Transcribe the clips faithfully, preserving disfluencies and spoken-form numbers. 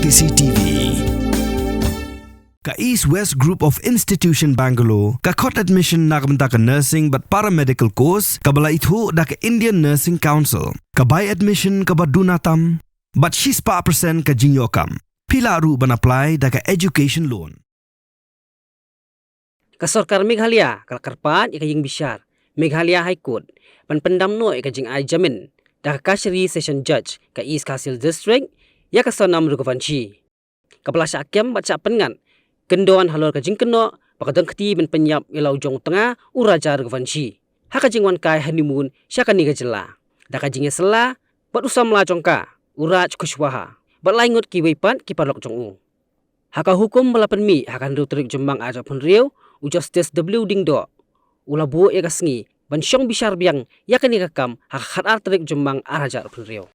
C C T V. Ka East West Group of Institution Bangalore ka khot admission na ka bynta ka nursing bad paramedical course kaba la ithuh da ka Indian Nursing Council. Ka bai admission kaba duna tam bad shispah percent ka jingïoh kam. Phi lah ruh ban apply da ka education loan. Ka sorkar Meghalaya ka la kyrpad ïa ka ïing bishar Meghalaya High Court ban pyndam noh ïa ka jingai jamin da ka Kashari Session Judge ka East Khasi Hills District, ïa ka Sonam Raghuvanshi, kaba la shah kem bad shah pynngat kyndon halor ka jingkynnoh ba ka don kti ban pynïap ïa la u jong u tnga, u Raja Raghuvanshi, ha ka jingwan kai honeymoon sha kane ka jylla da ka jingïasylla bad u samla jong ka, u Raj Kushwaha, bad lai ngut kiwei pat ki paralok jong u. Ha ka hukum ba la pynmih ha ka hynriew tarik Jymmang arhajar arphew hynriew, u Justice W Diengdoh u la buh ïa ka sngi ban shong bishar biang ïa kane ka kam ha ka khatar tarik Jymmang arhajar arphew hynriew.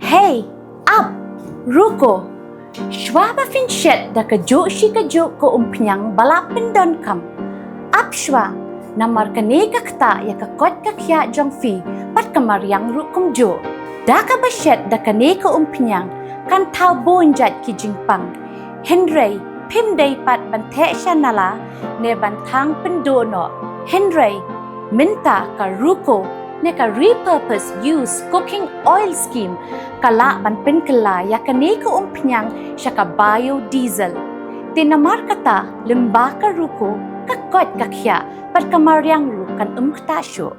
Hei, ap, ruko. Shwa ba phin shet da kajuh shi kajuh ka umphniang ba la pyndonkam, ap shwa, namar kane ka ktah ïa ka koit ka khiah jong phi bad ka mariang ruh kumjuh. Da kaba shet da kane ka umphniang kan thaw bun jait ki jingpang. Hynrei phim dei pat ban theh sha nala ne ban thang pynduh noh. Hynrei mynta ka ruko ne ka repurpose use cooking oil scheme ka lah ban pynkylla ïa kane ka umphniang sha ka biodiesel. Te namar kata, lyngba ka ruko, ka koit ka khiah bad ka mariang ruh kan ym ktah shuh.